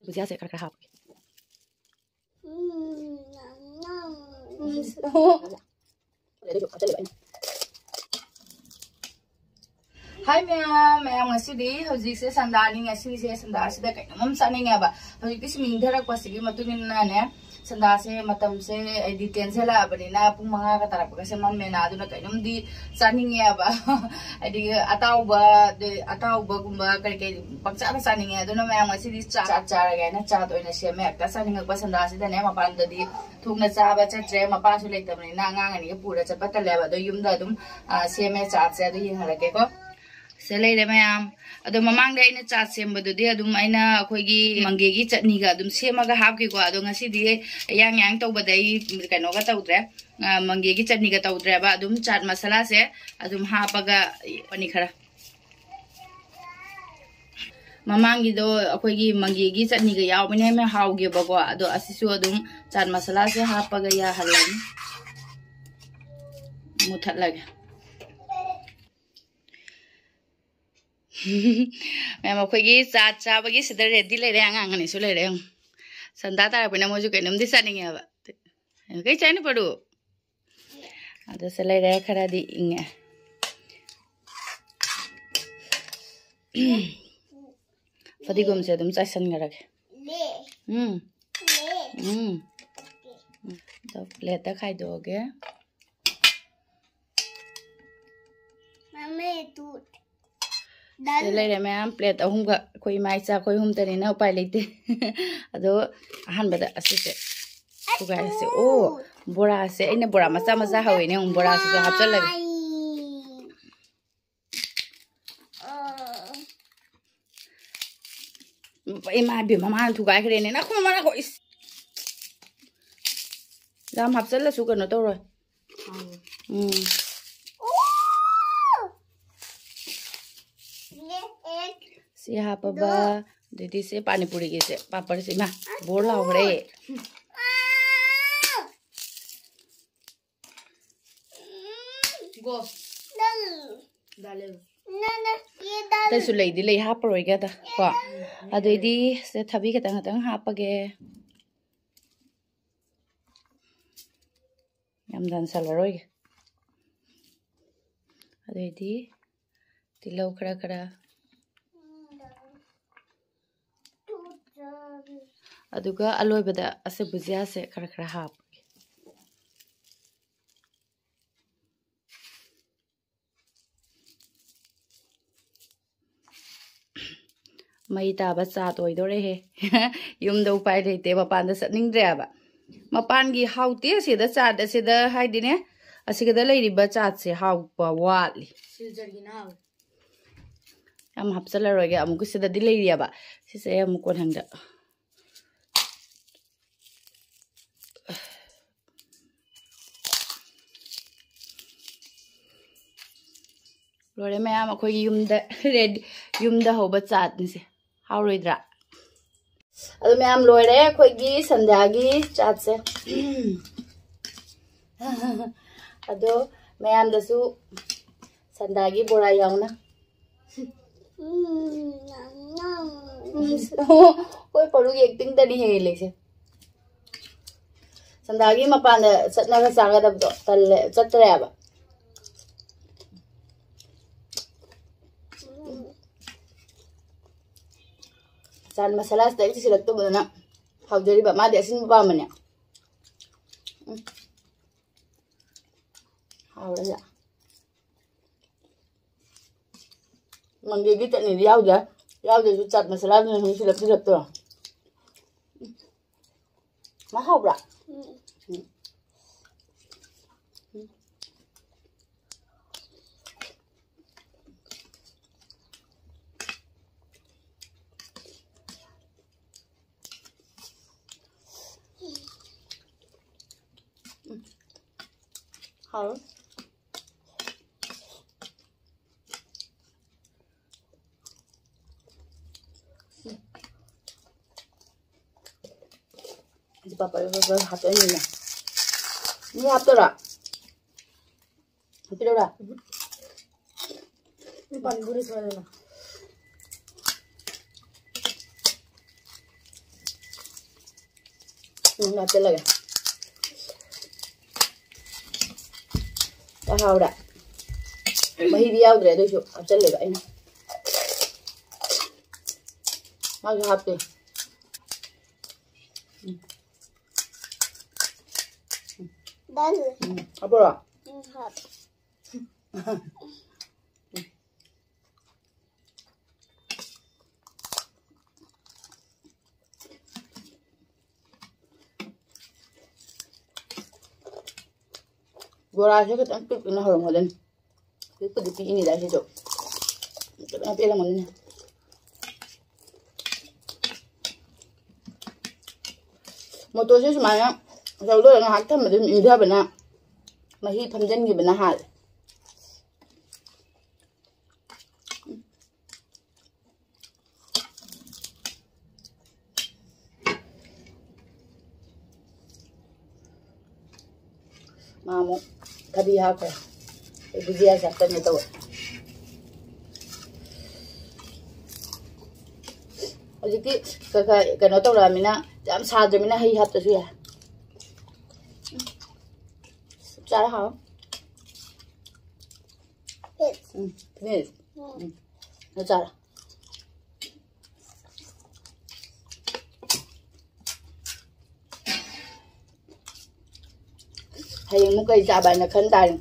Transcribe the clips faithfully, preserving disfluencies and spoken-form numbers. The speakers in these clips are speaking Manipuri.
ꯕꯨꯖꯤꯌꯥꯁꯦ ꯈꯔ ꯈꯔ ꯍꯥꯞꯄꯒꯦ꯫ ꯍꯥꯏ ꯃꯌꯥꯝ, ꯃꯌꯥꯝ, ꯉꯁꯤꯗꯤ, ꯍꯧꯖꯤꯛꯁꯦ ꯁꯟꯗꯥꯅꯤ, ꯉꯁꯤꯁꯦ ꯁꯟꯗꯥꯁꯤꯗ ꯀꯩꯅꯣꯝ ꯆꯥꯅꯤꯡꯉꯦꯕ꯫ ꯍꯧꯖꯤꯛꯇꯤ ꯁꯨꯝ ꯏꯪꯊꯔꯛꯄꯁꯤꯒꯤ ꯃꯇꯨꯡ ꯏꯟꯅꯅꯦ, ꯁꯟꯗꯥꯁꯦ ꯃꯇꯝꯁꯦ ꯍꯥꯏꯗꯤ ꯇꯦꯟꯁꯤꯜꯂꯛꯑꯕꯅꯤꯅ, ꯄꯨꯡ ꯃꯉꯥꯒ ꯇꯥꯔꯛꯄꯒꯁꯦ ꯃꯝꯃꯦꯅ, ꯑꯗꯨꯅ ꯀꯩꯅꯣꯝꯗꯤ ꯆꯥꯅꯤꯡꯉꯦꯕ꯫ ꯍꯥꯏꯗꯤ ꯑꯇꯥꯎꯕ, ꯑꯗꯩ ꯑꯇꯥꯎꯕꯒꯨꯝꯕ ꯀꯔꯤ ꯀꯔꯤ ꯄꯪꯆꯥꯗ ꯆꯥꯅꯤꯡꯉꯦ꯫ ꯑꯗꯨꯅ ꯃꯌꯥꯝ ꯉꯁꯤꯗꯤ ꯆꯥ-, ꯆꯥ ꯆꯥꯔꯒꯦ ꯍꯥꯏꯅ ꯆꯥꯠ ꯑꯣꯏꯅ ꯁꯦꯝꯃꯦ꯫ ꯍꯦꯛꯇ ꯆꯥꯅꯤꯡꯉꯛꯄ ꯁꯟꯗꯥꯁꯤꯗꯅꯦ, ꯃꯄꯥꯟꯗꯗꯤ ꯊꯣꯛꯅ ꯆꯥꯕ ꯆꯠꯇ꯭ꯔꯦ, ꯃꯄꯥꯁꯨ ꯂꯩꯇꯕꯅꯤꯅ ꯑꯉꯥꯡ ꯑꯅꯤꯒ ꯄꯨꯔ ꯆꯠꯄ ꯇꯜꯂꯦꯕ꯫ ꯑꯗꯣ ꯌꯨꯝꯗ ꯑꯗꯨꯝ, ꯑ, ꯁꯦꯝꯃꯦ ꯆꯥꯠꯁꯦ, ꯑꯗꯨ ꯌꯦꯡꯍꯜꯂꯛꯀꯦꯀꯣ꯫ ꯁꯤꯗ ꯂꯩꯔꯦ ꯃꯌꯥꯝ꯫ ꯑꯗꯣ ꯃꯃꯥꯡꯗ ꯑꯩꯅ ꯆꯥꯠ ꯁꯦꯝꯕꯗꯨꯗꯤ ꯑꯗꯨꯝ ꯑꯩꯅ ꯑꯩꯈꯣꯏꯒꯤ ꯃꯪꯒꯦꯒꯤ ꯆꯠꯅꯤꯒ ꯑꯗꯨꯝ ꯁꯦꯝꯃꯒ ꯍꯥꯞꯈꯤꯀꯣ꯫ ꯑꯗꯣ ꯉꯁꯤꯗꯤ ꯌꯥꯡ ꯌꯥꯡ ꯇꯧꯕꯗ ꯑꯩ ꯀꯩꯅꯣꯒ ꯇꯧꯗ꯭ꯔꯦ, ꯑ, ꯃꯪꯒꯦꯒꯤ ꯆꯠꯅꯤꯒ ꯇꯧꯗ꯭ꯔꯦꯕ꯫ ꯑꯗꯨꯝ ꯆꯥꯠ ꯃꯁꯥꯂꯥꯁꯦ ꯑꯗꯨꯝ ꯍꯥꯞꯄꯒ ꯄꯅꯤ ꯈꯔ꯫ ꯃꯃꯥꯡꯒꯤꯗꯣ ꯑꯩꯈꯣꯏꯒꯤ ꯃꯪꯒꯦꯒꯤ ꯆꯠꯅꯤꯒ ꯌꯥꯎꯕꯅꯦ, ꯌꯥꯝ ꯍꯥꯎꯈꯤꯕꯀꯣ꯫ ꯑꯗꯣ ꯑꯁꯤꯁꯨ ꯑꯗꯨꯝ ꯆꯥꯠ ꯃꯁꯥꯂꯥꯁꯦ ꯍꯥꯞꯄꯒ ꯌꯥꯍꯜꯂꯅꯤ, ꯃꯨꯊꯠꯂꯒꯦ꯫ ꯃꯌꯥꯝ, ꯑꯩꯈꯣꯏꯒꯤ ꯆꯥ ꯆꯥꯕꯒꯤ ꯁꯤꯗ ꯔꯦꯗꯤ ꯂꯩꯔꯦ꯫ ꯑꯉꯥꯡ ꯑꯅꯤꯁꯨ ꯂꯩꯔꯦ꯫ ꯌꯦꯡꯉꯨ, ꯁꯟꯗꯥ ꯇꯥꯔꯛꯄꯅ ꯃꯣꯏꯁꯨ ꯀꯩꯅꯣꯝꯗꯤ ꯆꯥꯅꯤꯡꯉꯦꯕ꯫ ꯀꯩ ꯆꯥꯏꯅꯣ, ꯄꯔꯨ? ꯑꯗꯨꯁꯨ ꯂꯩꯔꯦ, ꯈꯔꯗꯤ ꯏꯪꯉꯦ꯫ ꯐꯗꯤꯒꯣꯝꯁꯦ ꯑꯗꯨꯝ ꯆꯥꯏꯁꯟꯈ꯭ꯔꯒꯦ꯫ ꯎꯝ꯫ ꯎꯝ꯫ ꯑꯗꯣ ꯄ꯭ꯂꯦꯠꯇ ꯈꯥꯏꯗꯣꯛꯑꯒꯦ꯫ ꯃꯃꯤ ꯇꯨ꯫ ꯁꯤꯗ ꯂꯩꯔꯦ ꯃꯌꯥꯝ, ꯄ꯭ꯂꯦꯠ ꯑꯍꯨꯝꯒ꯫ ꯑꯩꯈꯣꯏ ꯏꯃꯥ ꯏꯆꯥ ꯑꯩꯈꯣꯏ ꯑꯍꯨꯝꯇꯅꯤꯅ ꯎꯄꯥꯏ ꯂꯩꯇꯦ꯫ ꯑꯗꯣ ꯑꯍꯥꯟꯕꯗ ꯑꯁꯤꯁꯦ ꯁꯨꯒꯥꯏꯔꯁꯦ꯫ ꯑꯣ, ꯕꯣꯔꯥꯁꯦ ꯑꯩꯅ ꯕꯣꯔꯥ ꯃꯆꯥ ꯃꯆꯥ ꯍꯧꯋꯤꯅꯦ꯫ ꯑꯃꯨꯛ ꯕꯣꯔꯥꯁꯤꯁꯨ ꯍꯥꯞꯆꯜꯂꯒꯦ꯫ ꯏꯃꯥ ꯏꯕꯦꯝꯃ, ꯃꯥꯅ ꯊꯨꯒꯥꯏꯈ꯭ꯔꯦꯅꯦ꯫ ꯅꯥꯈꯣ, ꯃꯃꯥ, ꯅꯥꯈꯣ꯫ ꯏꯁ꯫ ꯌꯥꯝ ꯍꯥꯞꯆꯜꯂꯁꯨ ꯀꯩꯅꯣ ꯇꯧꯔꯣꯏ꯫ ꯎꯝ꯫ ꯁꯤ ꯍꯥꯞꯄꯕ꯫ ꯑꯗꯩꯗꯤ ꯁꯤ ꯄꯥꯅꯤꯄꯨꯔꯤꯒꯤꯁꯦ, ꯄꯥꯄꯔꯁꯦ, ꯏꯃꯥ, ꯕꯣꯔ ꯂꯥꯎꯈ꯭ꯔꯦ꯫ ꯒꯣ꯫ ꯗꯥꯜ꯫ ꯗꯥꯜ꯫ ꯑꯇꯩꯁꯨ ꯂꯩꯗꯤ ꯂꯩ, ꯍꯥꯞꯄꯔꯣꯏꯒꯦ ꯑꯗ ꯀꯣ꯫ ꯑꯗꯨꯏꯗꯤ ꯁꯤꯗ ꯊꯕꯤ ꯈꯤꯇꯪ ꯈꯤꯇꯪ ꯍꯥꯞꯄꯒꯦ꯫ ꯌꯥꯝ ꯌꯥꯟꯁꯜꯂꯔꯣꯏꯒꯦ꯫ ꯑꯗꯩꯗꯤ ꯇꯤꯜꯍꯧ ꯈꯔ ꯈꯔ꯫ ꯑꯗꯨꯒ ꯑꯂꯣꯏꯕꯗ ꯑꯁꯤ ꯕꯨꯖꯤꯌꯥꯁꯦ ꯈꯔ ꯈꯔ ꯍꯥꯞꯄꯒꯦ꯫ ꯃꯩ ꯇꯥꯕ ꯆꯥꯠ ꯑꯣꯏꯗꯣꯔꯦꯍꯦ꯫ ꯌꯨꯝꯗ ꯎꯄꯥꯏ ꯂꯩꯇꯦ, ꯃꯄꯥꯟꯗ ꯆꯠꯅꯤꯡꯗ꯭ꯔꯦꯕ꯫ ꯃꯄꯥꯟꯒꯤ ꯍꯥꯎꯇꯦ ꯑꯁꯤꯗ, ꯆꯥꯠ ꯑꯁꯤꯗ ꯍꯥꯏꯗꯤꯅꯦ, ꯑꯁꯤꯒꯗ ꯂꯩꯔꯤꯕ ꯆꯥꯠꯁꯦ ꯍꯥꯎꯕ ꯋꯥꯠꯂꯤ꯫ ꯁꯤꯜꯆꯔꯒꯤꯅ ꯍꯥꯎꯋꯦ꯫ ꯌꯥꯝ ꯍꯥꯞꯆꯜꯂꯔꯣꯏꯒꯦ, ꯑꯃꯨꯛꯀ ꯁꯤꯗꯗꯤ ꯂꯩꯔꯤꯑꯕ꯫ ꯁꯤꯁꯦ ꯑꯩ ꯑꯃꯨꯛ ꯀꯣꯟꯍꯪꯗ꯫ ꯂꯣꯏꯔꯦ ꯃꯌꯥꯝ, ꯑꯩꯈꯣꯏꯒꯤ ꯌꯨꯝꯗ ꯔꯦꯗꯤ, ꯌꯨꯝꯗ ꯍꯧꯕ ꯆꯥꯠꯅꯤꯁꯦ꯫ ꯍꯥꯎꯔꯣꯏꯗ꯭ꯔꯥ? ꯑꯗꯨ ꯃꯌꯥꯝ, ꯂꯣꯏꯔꯦ ꯑꯩꯈꯣꯏꯒꯤ ꯁꯟꯗ꯭ꯌꯥꯒꯤ ꯆꯥꯠꯁꯦ꯫ ꯑꯗꯣ ꯃꯌꯥꯝꯗꯁꯨ ꯁꯟꯗ꯭ꯌꯥꯒꯤ ꯕꯣꯔꯥ ꯌꯥꯎꯅ꯫ ꯍꯣꯏ, ꯄꯔꯨꯒꯤ ꯑꯦꯛꯇꯤꯡꯗꯅꯤ ꯍꯦꯜꯂꯤꯁꯦ꯫ ꯁꯟꯗ꯭ꯌꯥꯒꯤ ꯃꯄꯥꯟꯗ ꯆꯠꯅꯒ ꯆꯥꯒꯗꯕꯗꯣ ꯇꯜꯂꯦ, ꯆꯠꯇ꯭ꯔꯦꯕ꯫ ꯆꯥꯠ ꯃꯁꯥꯂꯥꯁꯤꯗ ꯑꯩ ꯆꯤꯁꯤꯜꯂꯛꯇꯕꯗꯨꯅ ꯍꯥꯎꯖꯔꯤꯕ꯫ ꯃꯥꯗꯤ ꯑꯁꯤꯟꯕ ꯄꯥꯝꯕꯅꯦ꯫ ꯎꯝ꯫ ꯍꯥꯎꯔꯦ꯫ ꯃꯪꯒꯦꯒꯤ ꯆꯠꯅꯤꯗꯤ ꯌꯥꯎꯗꯦ꯫ ꯌꯥꯎꯗ꯭ꯔꯁꯨ ꯆꯥꯠ ꯃꯁꯥꯂꯥꯗꯨꯅ ꯁꯨꯝ ꯁꯤꯜꯂꯛ ꯁꯤꯜꯂꯛꯇꯣ꯫ ꯃꯥ ꯍꯥꯎꯕ꯭ꯔꯥ? ꯎꯝ꯫ ꯎꯝ꯫ ꯍꯥꯎ꯫ ꯁꯤ ꯄꯥꯄꯔ ꯄꯥꯄꯔ ꯍꯥꯞꯇꯣꯏꯅꯤꯅꯦ꯫ ꯃꯤ ꯍꯥꯞꯇꯣꯏꯔꯣ? ꯍꯥꯞꯄꯤꯔꯛꯎꯔꯥ? ꯄꯥꯅꯤꯄꯨꯔꯤ ꯈꯔ ꯂꯩꯔꯣ꯫ ꯎꯝ, ꯍꯥꯞꯆꯤꯜꯂꯒꯦ꯫ ꯆꯥꯛꯍꯥꯎꯗ ꯃꯍꯤꯗꯤ ꯌꯥꯎꯗ꯭ꯔꯦ, ꯑꯗꯨꯏꯁꯨ ꯍꯥꯞꯆꯤꯜꯂꯦꯕ ꯑꯩꯅ꯫ ꯃꯥꯁꯨ ꯍꯥꯞꯄꯦ꯫ ꯎꯝ꯫ ꯎꯝ, ꯍꯥꯞꯄ꯭ꯔꯣ? ꯎꯝ, ꯍꯥꯞ꯫ ꯕꯣꯔꯥꯁꯦ ꯈꯤꯇꯪ ꯄꯤꯛꯅ ꯍꯧꯔꯝꯒꯗꯕꯅꯤ꯫ ꯄꯤꯛꯄꯨꯗꯤ ꯄꯤꯛꯏꯅꯤꯗ ꯁꯤꯁꯨ꯫ ꯈꯤꯇꯪ ꯄꯤꯛꯂꯝꯒꯅꯤꯅꯦ꯫ ꯃꯣꯇꯣꯔꯁꯦ ꯁꯨꯃꯥꯏꯅ ꯇꯧꯗꯣꯏꯔ ꯉꯥꯏꯍꯥꯛ ꯊꯝꯕꯗ ꯑꯗꯨꯝ ꯏꯪꯊꯕꯅ ꯃꯍꯤ ꯐꯝꯖꯤꯟꯈꯤꯕꯅ ꯍꯥꯜꯂꯦ꯫ ꯃꯥ ꯑꯃꯨꯛ ꯊꯕꯤ ꯍꯥꯞꯈ꯭ꯔꯦ꯫ ꯑꯩ ꯕꯨꯖꯤꯌꯥ ꯆꯥꯛꯇꯅꯦ ꯇꯧꯋꯦ꯫ ꯍꯧꯖꯤꯛꯇꯤ ꯈꯔ ꯈꯔ ꯀꯩꯅꯣ ꯇꯧꯔꯛꯑꯃꯤꯅ, ꯌꯥꯝ ꯁꯥꯗ꯭ꯔꯃꯤꯅ ꯍꯩ ꯍꯥꯞꯇ꯭ꯔꯁꯨ ꯌꯥꯏ꯫ ꯆꯥꯔ ꯍꯥꯎ꯫ ꯎꯝ, ꯐꯤꯅꯤꯁ꯫ ꯎꯝ, ꯅꯪ ꯆꯥꯔꯣ꯫ ꯍꯌꯦꯡ ꯑꯃꯨꯛ ꯀꯩ ꯆꯥꯕ ꯍꯥꯏꯅ ꯈꯟ ꯇꯥꯔꯦ꯫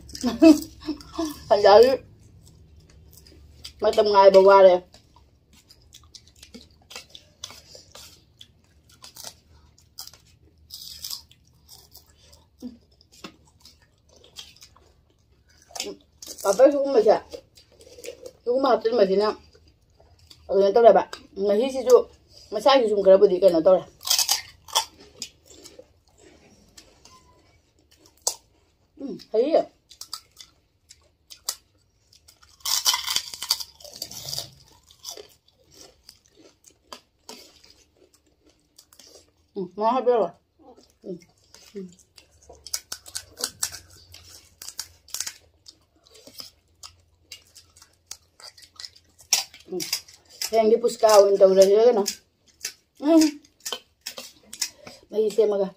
ꯍꯟꯖꯥꯒꯤ ꯃꯇꯝ ꯉꯥꯏꯕ ꯋꯥꯔꯦ꯫ ꯄꯥꯐꯔ ꯁꯤꯒꯨꯝꯕꯁꯦ, ꯁꯤꯒꯨꯝꯕ ꯍꯥꯞꯆꯤꯟꯕꯁꯤꯅ ꯀꯩꯅꯣ ꯇꯧꯔꯦꯕ, ꯃꯍꯤꯁꯤꯁꯨ ꯃꯁꯥꯒꯤ ꯁꯨꯝ ꯈꯔꯕꯨꯗꯤ ꯀꯩꯅꯣ ꯇꯧꯔꯦ꯫ ꯎꯝ, ꯍꯩꯌꯦ꯫ ꯎꯝ, ꯉꯥ ꯍꯥꯞꯄꯤꯔꯣ? ꯎꯝ, ꯎꯝ꯫ ꯎꯝ꯫ ꯍꯌꯦꯡꯗꯤ ꯄꯨꯁꯀꯥ ꯑꯣꯏꯅ ꯇꯧꯔꯁꯤꯔ ꯀꯩꯅꯣ? ꯎꯝ꯫ ꯃꯍꯤ ꯁꯦꯝꯃꯒ꯫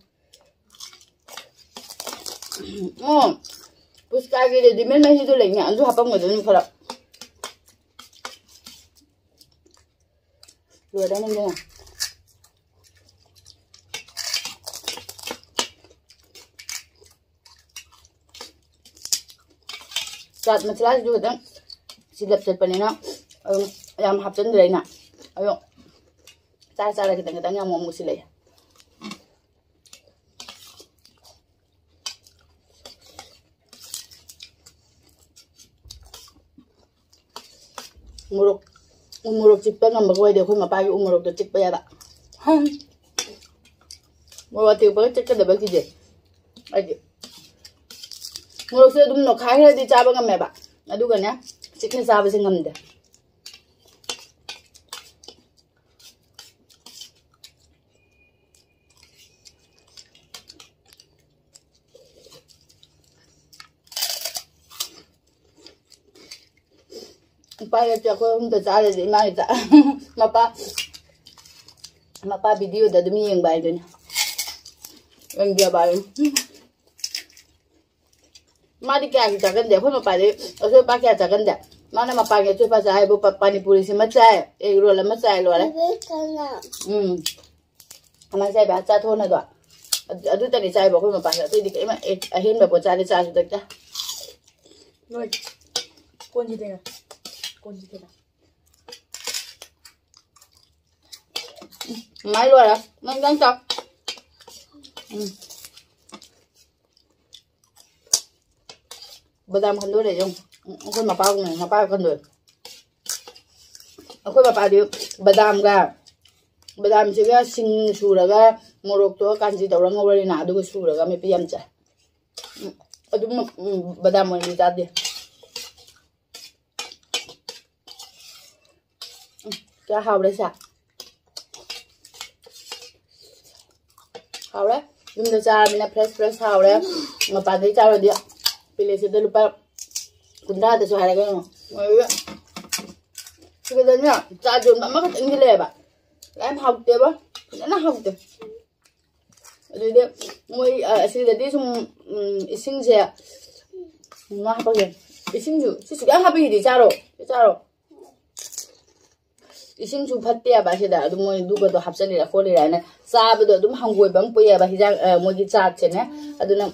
ꯎꯝ꯫ ꯄꯨꯁꯀꯥꯒꯤ readymade ꯃꯍꯤꯗꯣ ꯂꯩꯅꯦ, ꯑꯗꯨ ꯍꯥꯄꯝꯒꯗꯕꯅꯤ ꯈꯔ꯫ ꯂꯣꯏꯔꯦ ꯅꯪꯒꯤꯅ꯫ ꯆꯥꯠ ꯃꯁꯥꯂꯥꯁꯤꯁꯨ ꯈꯤꯇꯪ ꯁꯤꯜꯂꯞ ꯆꯠꯄꯅꯤꯅ ꯑꯗꯨꯝ ꯌꯥꯝ ꯍꯥꯞꯆꯤꯟꯗ꯭ꯔꯦ ꯑꯩꯅ꯫ ꯑꯗꯣ ꯆꯥꯔ ꯆꯥꯔ ꯈꯤꯇꯪ ꯈꯤꯇꯪ ꯌꯥꯝ ꯑꯃꯨꯛ ꯁꯤꯜꯂꯛꯑꯦ꯫ ꯃꯣꯔꯣꯛ, ꯎ ꯃꯣꯔꯣꯛ ꯆꯤꯛꯄ ꯉꯝꯕꯒ ꯑꯣꯏꯗꯤ ꯑꯩꯈꯣꯏ ꯃꯄꯥꯒꯤ ꯎ ꯃꯣꯔꯣꯛꯇꯣ ꯆꯤꯛꯄ ꯌꯥꯕ꯫ ꯃꯣꯔꯣꯛ ꯑꯇꯦꯛꯄꯒ ꯆꯤꯛꯀꯗꯕ ꯀꯤꯖꯩ ꯑꯩꯗꯤ꯫ ꯃꯣꯔꯣꯛꯁꯦ ꯑꯗꯨꯝ ꯅꯣꯈꯥꯏꯈ꯭ꯔꯗꯤ ꯆꯥꯕ ꯉꯝꯃꯦꯕ, ꯑꯗꯨꯒꯅꯦ ꯆꯤꯛꯅ ꯆꯥꯕꯁꯦ ꯉꯝꯗꯦ꯫ ꯎꯄꯥꯏ ꯂꯩꯇꯦ, ꯑꯩꯈꯣꯏ ꯑꯍꯨꯝꯇ ꯆꯥꯗ꯭ꯔꯗꯤ ꯏꯃꯥꯒꯤ ꯆꯥ-, ꯃꯄꯥ, ꯃꯄꯥ videoꯗ ꯑꯗꯨꯝ ꯌꯦꯡꯕ ꯍꯥꯏꯗꯨꯅꯤ꯫ ꯌꯦꯡꯖꯕ ꯍꯥꯏꯗꯨꯅꯤ꯫ ꯃꯥꯗꯤ ꯀꯌꯥꯁꯨ ꯆꯥꯒꯟꯗꯦ꯫ ꯑꯩꯈꯣꯏ ꯃꯄꯥꯗꯤ ꯑꯆꯣꯏ ꯑꯄꯥ ꯀꯌꯥ ꯆꯥꯒꯟꯗꯦ꯫ ꯃꯥꯅ ꯃꯄꯥꯟꯒꯤ ꯑꯆꯣꯏ ꯑꯄꯥ ꯆꯥ ꯍꯥꯏꯕꯨ ꯄ-, ꯄꯥꯅꯤꯄꯨꯔꯤꯁꯤꯃ ꯆꯥꯏ, egg roll ꯑꯃ ꯆꯥꯏ, ꯂꯣꯏꯔꯦ꯫ ꯎꯝ꯫ ꯀꯃꯥꯏꯅ ꯆꯥꯏꯕ? ꯆꯥꯊꯣꯛꯅꯗꯣ꯫ ꯑꯗꯨ, ꯑꯗꯨꯇꯅꯤ ꯆꯥꯏꯕ ꯑꯩꯈꯣꯏ ꯃꯄꯥꯟꯗ꯫ ꯑꯇꯩꯗꯤ ꯀꯔꯤꯝ ꯑꯍꯦꯟꯕ ꯄꯣꯠ ꯆꯥꯗꯦ, ꯆꯥꯁꯨ ꯊꯛꯇꯦ꯫ ꯂꯣꯏ꯫ ꯀꯣꯟꯁꯤꯗꯅ꯫ ꯀꯣꯟꯁꯤꯗꯅ꯫ ꯃꯥꯏ ꯂꯣꯏꯔꯦ꯫ ꯅꯪ ꯅꯪ ꯆꯥꯎ꯫ ꯎꯝ꯫ ꯕꯗꯥꯝ ꯈꯟꯗꯣꯔꯦ ꯌꯦꯡꯉꯨ꯫ ꯎꯝ, ꯑꯩꯈꯣꯏ ꯃꯄꯥꯒꯨꯝꯕꯅꯦ, ꯃꯄꯥꯒ ꯈꯟꯗꯣꯔꯦ꯫ ꯑꯩꯈꯣꯏ ꯃꯄꯥꯗꯤ ꯕꯗꯥꯝꯒ, ꯕꯗꯥꯝꯁꯤꯒ ꯁꯤꯡ ꯁꯨꯔꯒ ꯃꯣꯔꯣꯛꯇꯣ ꯀꯥꯟꯆꯤ ꯇꯧꯔ ꯉꯧꯔꯅꯤꯅ, ꯑꯗꯨꯒ ꯁꯨꯔꯒ ꯃꯦꯠꯄꯤ ꯌꯥꯝ ꯆꯥꯏ꯫ ꯎꯝ, ꯑꯗꯨꯝ, ꯎꯝ, ꯕꯗꯥꯝ ꯑꯣꯏꯅꯗꯤ ꯆꯥꯗꯦ꯫ ꯎꯝ, ꯀꯌꯥ ꯍꯥꯎꯔꯦ ꯁꯦ꯫ ꯍꯥꯎꯔꯦ꯫ ꯌꯨꯝꯗ ꯆꯥꯔꯕꯅꯤꯅ fresh fresh ꯍꯥꯎꯔꯦ꯫ ꯃꯄꯥꯟꯗꯩ ꯆꯥꯔꯨꯔꯗꯤ ꯄꯦꯂꯦꯠꯁꯤꯗ ꯂꯨꯄꯥ ꯀꯨꯟꯊ꯭ꯔꯥꯗꯁꯨ ꯍꯥꯏꯔꯒ ꯌꯦꯡꯉꯣ꯫ ꯑꯗꯨꯗꯅꯦ ꯆꯥ ꯌꯣꯟꯕ ꯑꯃꯈꯛꯇꯪꯗꯤ ꯂꯩꯌꯦꯕ꯫ ꯌꯥꯝ ꯍꯥꯎꯇꯦꯕ꯫ ꯐꯖꯅ ꯍꯥꯎꯇꯦ꯫ ꯑꯗꯨꯗꯤ ꯃꯣꯏ, ꯑ, ꯑꯁꯤꯗꯗꯤ ꯁꯨꯝ, ꯎꯝ, ꯏꯁꯤꯡꯁꯦ ꯉꯥ ꯍꯥꯞꯄꯒꯦ꯫ ꯏꯁꯤꯡꯁꯨ ꯁꯤ ꯁꯨꯛꯌꯥꯝ ꯍꯥꯞꯄꯤꯁꯤꯗꯤ ꯆꯥꯔꯣ꯫ ꯁꯤ ꯆꯥꯔꯣ꯫ ꯏꯁꯤꯡꯁꯨ ꯐꯠꯇꯦꯕ ꯁꯤꯗ꯫ ꯑꯗꯨ ꯃꯣꯏ ꯑꯗꯨꯒꯗꯣ ꯍꯥꯞꯆꯜꯂꯤꯔ ꯈꯣꯠꯂꯤꯔ ꯍꯥꯏꯅ ꯆꯥꯕꯗꯣ ꯑꯗꯨꯝ ꯍꯪꯒꯣꯏꯕ ꯑꯃ ꯄꯣꯛꯑꯦꯕ ꯍꯤꯟꯖꯥꯡ, ꯑ, ꯃꯣꯏꯒꯤ ꯆꯥꯛꯁꯦꯅꯦ꯫ ꯑꯗꯨꯅ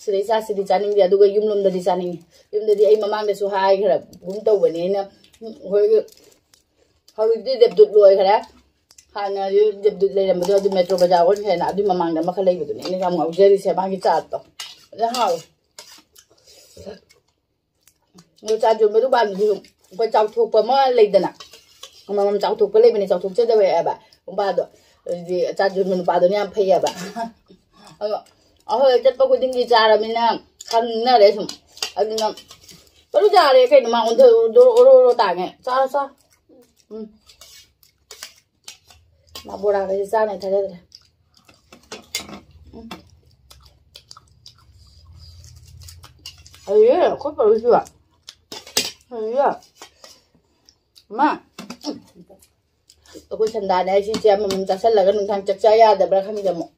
ꯁꯤꯗꯩ ꯆꯥꯁꯤꯗꯤ ꯆꯥꯅꯤꯡꯗꯦ꯫ ꯑꯗꯨꯒ ꯌꯨꯝꯂꯣꯝꯗꯗꯤ ꯆꯥꯅꯤꯡꯉꯤ꯫ ꯌꯨꯝꯗꯗꯤ ꯑꯩ ꯃꯃꯥꯡꯗꯁꯨ ꯍꯥꯏꯈ꯭ꯔꯒꯨꯝ ꯇꯧꯕꯅꯦ ꯑꯩꯅ, ꯎꯝ, ꯍꯣꯏ, ꯍꯧꯖꯤꯛꯇꯤ ꯗꯦꯕꯗꯨꯠ ꯂꯣꯏꯈ꯭ꯔꯦ꯫ ꯍꯥꯟꯅ ꯗꯦꯕꯗꯨꯠ ꯂꯩꯔꯝꯕꯗꯣ ꯑꯗꯨ ꯃꯦꯇ꯭ꯔꯣ ꯕꯖꯥꯔ ꯑꯣꯟꯈ꯭ꯔꯦꯅ꯫ ꯑꯗꯨꯏ ꯃꯃꯥꯡꯗ ꯑꯃꯈꯛ ꯂꯩꯕꯗꯨꯅꯦ ꯑꯩꯅ ꯌꯥꯝ ꯉꯥꯎꯖꯔꯤꯁꯦ, ꯃꯥꯒꯤ ꯆꯥꯠꯇꯣ꯫ ꯑꯗꯨ ꯍꯥꯎꯋꯦ꯫ ꯑꯗꯨ ꯆꯥ ꯌꯣꯟꯕ ꯗꯨꯀꯥꯟꯗꯨꯁꯨ ꯑꯩꯈꯣꯏ ꯆꯥꯎꯊꯣꯛꯄ ꯑꯃ ꯂꯩꯗꯅ, ꯑꯃꯃꯝ ꯆꯥꯎꯊꯣꯛꯄ ꯂꯩꯕꯅꯦ, ꯆꯥꯎꯊꯣꯛꯆꯗꯕ ꯌꯥꯎꯑꯦꯕ ꯅꯨꯄꯥꯗꯣ꯫ ꯑꯗꯨꯗꯤ ꯆꯥ ꯌꯣꯟꯕ ꯅꯨꯄꯥꯗꯨꯅ ꯌꯥꯝ ꯐꯩꯌꯦꯕ꯫ ꯑꯗꯣ ꯑꯩꯈꯣꯏ ꯆꯠꯄ ꯈꯨꯗꯤꯡꯒꯤ ꯆꯥꯔꯕꯅꯤꯅ ꯈꯪꯅꯔꯦ ꯁꯨꯝ꯫ ꯑꯗꯨꯅ ꯄꯔꯨ ꯆꯥꯔꯦ ꯀꯩꯅꯣ, ꯃꯥ ꯑꯣꯟꯊ-, ꯑꯣꯔꯣ ꯑꯣꯔꯣ ꯇꯥꯡꯉꯦ꯫ ꯆꯥꯔꯣ, ꯆꯥ꯫ ꯎꯝ꯫ ꯃꯥ ꯕꯣꯔꯥꯒꯁꯦ ꯆꯥꯅꯤ ꯊꯥꯖꯗ꯭ꯔꯦ꯫ ꯎꯝ꯫ ꯍꯩꯌꯦ, ꯑꯩꯈꯣꯏ ꯄꯔꯨꯁꯨ꯫ ꯍꯩꯌꯦ꯫ ꯃꯥ꯫ ꯑꯩꯈꯣꯏ ꯁꯟꯗꯥꯅꯦ ꯍꯥꯏꯁꯤ ꯏꯆꯦ ꯑꯃꯃꯝ ꯆꯥꯁꯜꯂꯒ ꯅꯨꯡꯗꯥꯡ ꯆꯥꯛ ꯆꯥ ꯌꯥꯗꯕ꯭ꯔꯥ ꯈꯪꯗꯦ ꯑꯃꯨꯛ꯫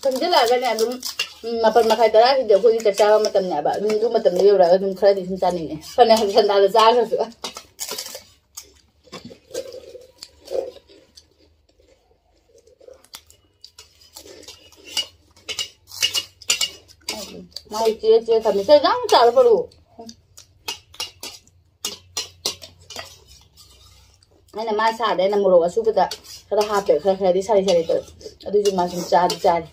ꯆꯪꯁꯤꯜꯂꯛꯑꯒꯅꯦ ꯑꯗꯨꯝ, ꯎꯝ, ꯃꯥꯄꯟ ꯃꯈꯥꯏ ꯇꯔꯥꯁꯤꯗꯤ ꯑꯩꯈꯣꯏꯒꯤ ꯆꯥꯛ ꯆꯥꯕ ꯃꯇꯝꯅꯦꯕ꯫ ꯑꯗꯨꯝ ꯑꯗꯨ ꯃꯇꯝꯗ ꯌꯧꯔꯛꯑꯒ ꯑꯗꯨꯝ ꯈꯔꯗꯤ ꯁꯨꯝ ꯆꯥꯅꯤꯡꯉꯦ꯫ ꯐꯅ ꯁꯟꯗꯥꯗ ꯆꯥꯈ꯭ꯔꯁꯨ꯫ ꯃꯥꯏ ꯆꯦ ꯆꯦ ꯊꯝꯃꯤ꯫ ꯁꯦ ꯌꯥꯝ ꯆꯥꯔꯣ ꯄꯔꯨ꯫ ꯑꯩꯅ ꯃꯥ ꯁꯥꯗꯦ, ꯑꯩꯅ ꯃꯣꯔꯣꯛ ꯑꯁꯨꯕꯗ ꯈꯔ ꯍꯥꯞꯄꯦ, ꯈꯔ ꯈꯔꯗꯤ ꯁꯥꯔꯤ ꯁꯥꯔꯤ ꯇꯧꯋꯦ꯫ ꯑꯗꯨꯏꯁꯨ ꯃꯥ ꯁꯨꯝ ꯆꯥꯗꯤ ꯆꯥꯔꯤ꯫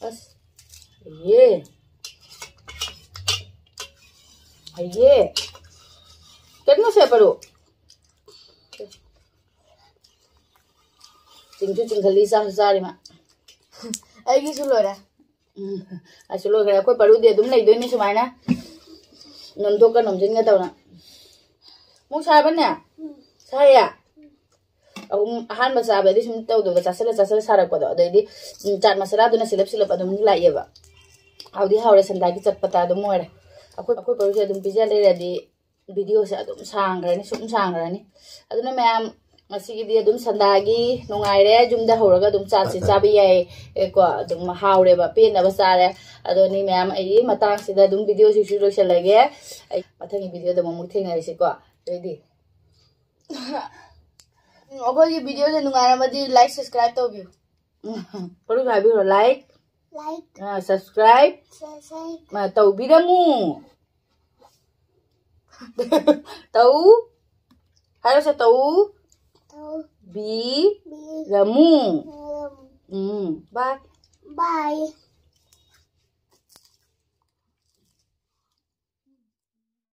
ꯑꯁ, ꯍꯩꯌꯦ꯫ ꯍꯩꯌꯦ꯫ ꯀꯩꯅꯣ ꯁꯦ ꯄꯔꯨ꯫ ꯆꯤꯡꯁꯨ ꯆꯤꯡꯈꯠꯂꯤ, ꯆꯥꯁꯨ ꯆꯥꯔꯤ ꯃꯥ꯫ ꯑꯩꯒꯤꯁꯨ ꯂꯣꯏꯔꯦ꯫ ꯎꯝ, ꯑꯩꯁꯨ ꯂꯣꯏꯈ꯭ꯔꯦ꯫ ꯑꯩꯈꯣꯏ ꯄꯔꯨꯗꯤ ꯑꯗꯨꯝ ꯂꯩꯗꯣꯏꯅꯤ ꯁꯨꯃꯥꯏꯅ꯫ ꯅꯣꯝꯊꯣꯛꯀ ꯅꯣꯝꯁꯤꯟꯒ ꯇꯧꯅ꯫ ꯑꯃꯨꯛ ꯁꯥꯕꯅꯦ? ꯁꯥꯏꯌꯦ? ꯑꯍꯨꯝ ꯑꯍꯥꯟꯕ ꯆꯥꯕꯗꯤ ꯁꯨꯝ ꯇꯧꯗꯕ, ꯆꯥꯁꯤꯜꯂ ꯆꯥꯁꯤꯜꯂ ꯁꯥꯔꯛꯄꯗꯣ, ꯑꯗꯩꯗꯤ ꯎꯝ, ꯆꯥꯠ ꯃꯁꯥꯂꯥꯗꯨꯅ ꯁꯤꯂꯞ ꯁꯤꯂꯞ ꯑꯗꯨꯝ ꯂꯥꯛꯑꯦꯕ꯫ ꯍꯥꯎꯗꯤ ꯍꯥꯎꯔꯦ, ꯁꯟꯗꯥꯒꯤ ꯆꯠꯄꯇ ꯑꯗꯨꯝ ꯑꯣꯏꯔꯦ꯫ ꯑꯩꯈꯣꯏ ꯑꯩꯈꯣꯏ ꯄꯔꯨꯁꯦ ꯑꯗꯨꯝ ꯄꯤꯖ ꯂꯩꯔꯗꯤ ꯚꯤꯗꯤꯑꯣꯁꯦ ꯑꯗꯨꯝ ꯁꯥꯡꯈ꯭ꯔꯅꯤ, ꯁꯨꯝ ꯁꯥꯡꯈ꯭ꯔꯅꯤ꯫ ꯑꯗꯨꯅ ꯃꯌꯥꯝ, ꯉꯁꯤꯒꯤꯗꯤ ꯑꯗꯨꯝ ꯁꯟꯗꯥꯒꯤ ꯅꯨꯡꯉꯥꯏꯔꯦ꯫ ꯌꯨꯝꯗ ꯍꯧꯔꯒ ꯑꯗꯨꯝ ꯆꯥꯠꯁꯦ ꯆꯥꯕ ꯌꯥꯏ꯫ ꯑꯦ ꯀꯣ, ꯑꯗꯨꯝ ꯍꯥꯎꯔꯦꯕ, ꯄꯦꯟꯅꯕ ꯆꯥꯔꯦ꯫ ꯑꯗꯣ ꯅꯤ ꯃꯌꯥꯝ, ꯑꯩꯒꯤ ꯃꯇꯥꯡꯁꯤꯗ ꯑꯗꯨꯝ ꯚꯤꯗꯤꯑꯣꯁꯤꯁꯨ ꯂꯣꯏꯁꯤꯜꯂꯒꯦ꯫ ꯑꯩ ꯃꯊꯪꯒꯤ ꯚꯤꯗꯤꯑꯣꯗ ꯑꯃꯨꯛ ꯊꯦꯡꯅꯔꯁꯤꯀꯣ꯫ ꯑꯗꯨꯑꯣꯏꯗꯤ ꯑꯩꯈꯣꯏꯒꯤ ꯚꯤꯗꯤꯑꯣꯁꯦ ꯅꯨꯡꯉꯥꯏꯔꯝꯃꯗꯤ like, subscribe ꯇꯧꯕꯤꯌꯨ꯫ ꯄꯔꯨꯁꯨ ꯍꯥꯏꯕꯤꯔꯣ, like, like, subscribe subscribe, ꯇꯧꯕꯤꯔꯝꯃꯨ꯫ ꯇꯧ, ꯍꯥꯏꯔꯣꯁꯦ, ꯇꯧ ꯇꯧ, ꯕꯤꯔꯝꯃꯨ꯫ ꯕꯤꯔꯝꯃꯨ꯫ ꯎꯝ, bye. Bye.